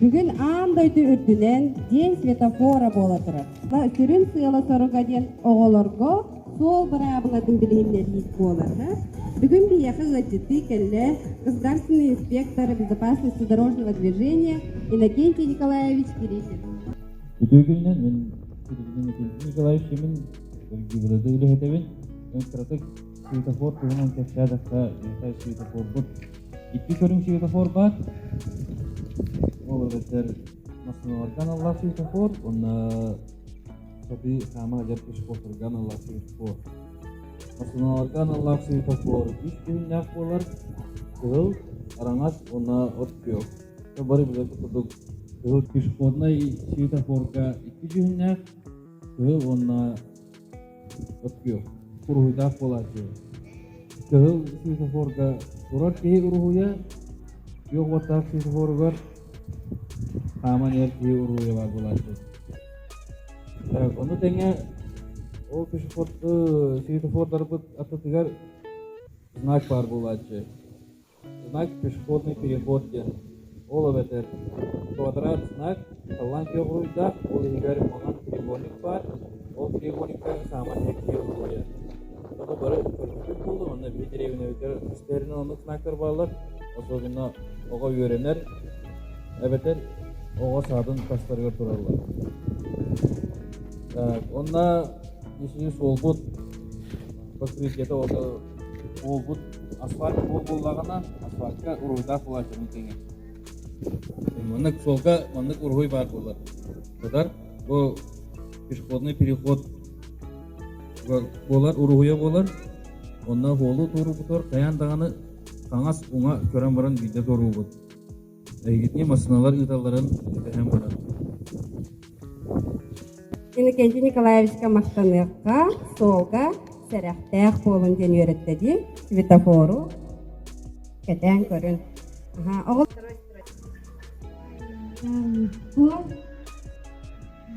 Бүгүн аан дойду үрдүнэн День светофора буола турар. Сүрүн сыала-соруга диэн оҕолорго суол быраабылатын билиһиннэрии буолар. Бүгүн биһиэхэ ыалдьыттыы кэллэ государственный инспектор безопасности дорожного движения Иннокентий Николаевич Кирихин. Үтүө күнүнэн мин Иннокентий Николаевич Шимин ГИБДД үлэһитэбин. Эн кыратык светофор туһунан кэпсээтэххэ, светофорбут икки көрүҥ светофор баар. Ол эбэтэр массыыналарга аналлаах светофор уонна сатыы хаама сылдьар пешеходтарга аналлаах светофор. Массыыналарга аналлаах светофор үс күһүннээх буолар: кыһыл, араҥас уонна от күөх. Бары билэргит курдук кыһыл пешеходнай светофорга икки дьүһүннээх, кыһыл уонна от күөх уруһуйдаах буолааччы. Кыһыл светофорга турар киһи уруһуйа, күөх уоттаах светофоругар хааман иһэр киһи уруһуйа баар буолааччы. Так, ону тэҥэ ол пешеход светофордарбыт аттытыгар знак баар буолааччы. Знак пешеходный переход диэн. Ол эбэтэр квадрат знак халлаан күөх уруйдаах, ол иһигэр маҥан треугольник баар, ол треугольникка саамай киһи уруйа. Ону бары көрбүппүт буолуо, онно биһи дэриэбинэбитигэр истэринэн оннук знактар бааллар, особенно оҕо үөрэнэр эбэтэр оҕо саадын тастарыгар тураллар. Так, онно исини суолбут покрытиета Уолбут асфальт уол буоллаҕына, асфальтка уруһуйдаах буолааччы тэҥэ. Маннык суолга маннык уруһуй баар буолар. Сытар бу пешеходный переход буолар, уруһуйа буолар. Онно уолу туоруубутугар хайаан даҕаны хаҥас уҥа көрөн баран биирдэ туоруубут. Эһигитини массыыналар ыыталларын кэтэһэн баран. Иннокентий Николаевичка махтаныахха, суолга сэрэхтээх буолун диэн үөрэттэ дии, светофору кэтээн көрүн. Аха, оҕо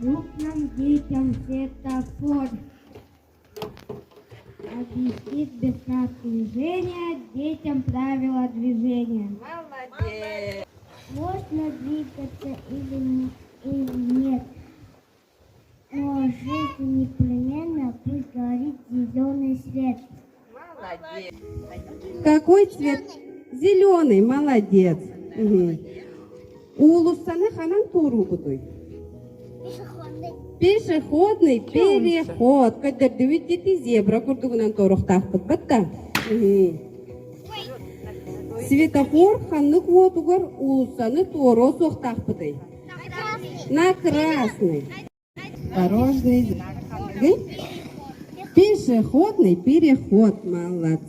Крупным детям светофор объяснит без движения детям правила движения. Молодец! Можно двигаться или, или нет, но жизнь непременно пусть горит зеленый свет. Молодец! Какой цвет? Зеленый, молодец. Угу. Уулуссаны ханан туоруубутуй? Пешеходный. Пешеходный переход. Көрдөрдүбүт дии зебра курдугунан туоруохтаахпыт батта. Светофор ханнык уотугар уулуссаны туоруо суохтаахпытый? На красный. Дорожный пешеходный переход. Молодцы.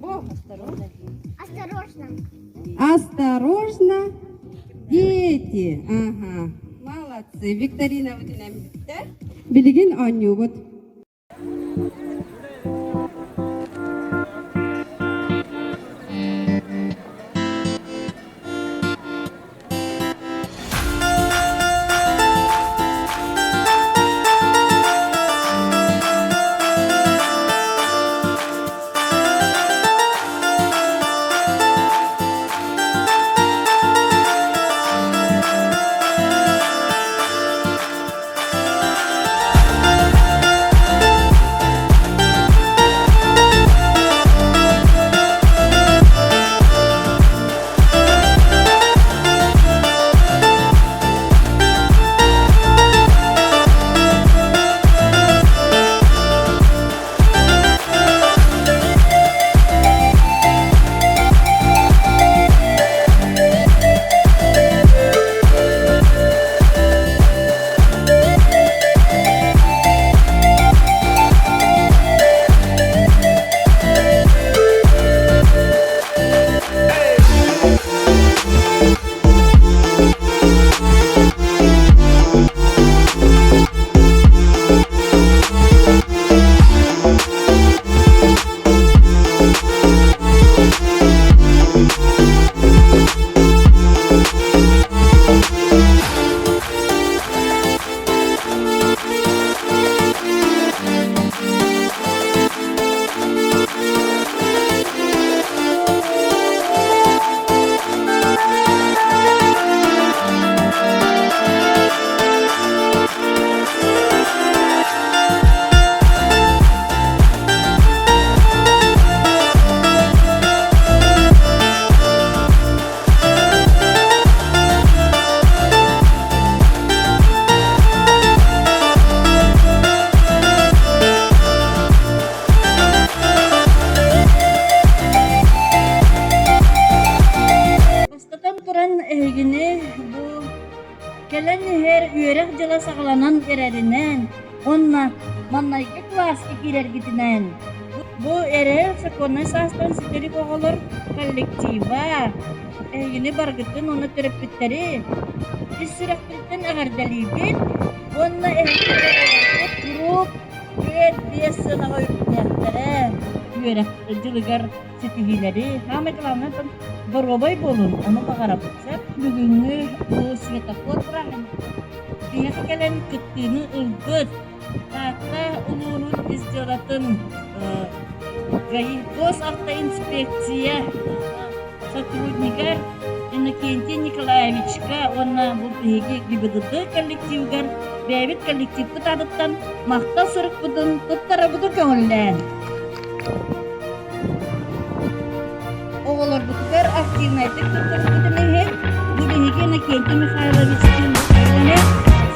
Осторожно. Осторожно, дети. Ага. Молодцы. Викторина бүттэ. Билигин оонньуубут. Маҥнайгы кылааска киирэргитинэн бу эрэл сокуоннай саастан ситэрик оҕолор коллектива эһигини барыгытын уонна төрөппүттэри ис сүрэхпититтэн эҕэрдэлиибит уонна эһиги оҕолоргут куруук 4-5 сыанаҕа үрдүөхтэрэ үөрэх дьылыгар ситиһиилэри саамай главное доруобай буолун ону баҕарабыт сөп бүгүҥҥү бу светофор бырааһынньыгар биһиэхэ кэлэн кыттыыны ылбыт Таатта улууһун ис дьыалатын госавтоинспекция сотруднигар Иннокентий Николаевичка уонна бу биһиги ГИБДД коллективыгар бэйэбит коллективпыт аатыттан махтал сурукпутун туттарабытын көҥүллээн. Оҕолорбутугар активнайдык кыттыбыккытын иһин бу биһиги Иннокентий Михайловичтыын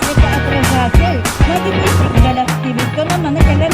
светоотражатель магнитик бэлэхтиибит. Онон маны кэлэн